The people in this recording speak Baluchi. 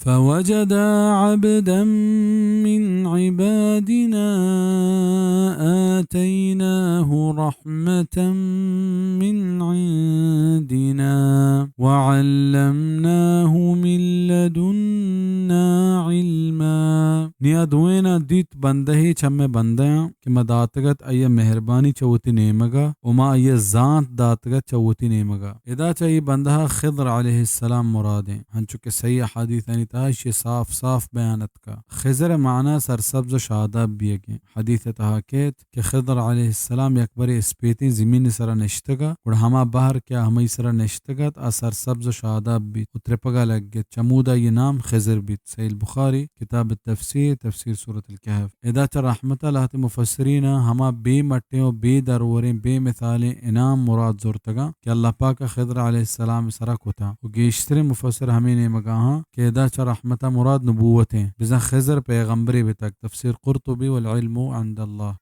فوجدا عبدا من عبادنا آتيناه رحمة من عندنا وعلمناه من لدنا علما۔ نیا دوئینا دیت بندہے چہ مئے بندیاں کہ ما داتگ ات آئی ء مہربانی چہ وتی نیمگ ء و ما آئی ء زانت داتگ ات چہ وتی نیمگ ء۔ ادا چہ اے بندہ ء خضر علیہ السلام مراد انت، ہنچو کہ صحیح احادیثانی تہا ایشی ء صاف صاف بیان اتکا۔ خضر ء معنی سرسبز و شاداب بیگ انت۔ حدیث ء تہا کیت کہ خضر علیہ السلام یک برے اسپیتیں زمین ء سرا نشتگ ء گڑا ہما بحر کہ آ ہمائی سرا نشتگ ات آ سرسبز و شاداب بیت و ترپگا لگت، چمودا آئی نام خضر بیت۔ صحیح البخاری، کتاب التفسیر، تفسیر سورۃ الکہف۔ ادا چہ رحمت ء لہتے مفسرین ء ہما بے مٹیں و بے دروریں بے مثالیں انعام مراد زرتگاں کہ اللہ پاک ء خضر علیہ السلام ء سرا کتاں و گیشتریں مفسر ہمے نیمگا ہاں کہ ادا چہ رحمت ء مراد نبوت ایں، بزاں خضر پیغمبرے بتگ۔ تفسیر قرطبی، والعلم عند اللہ۔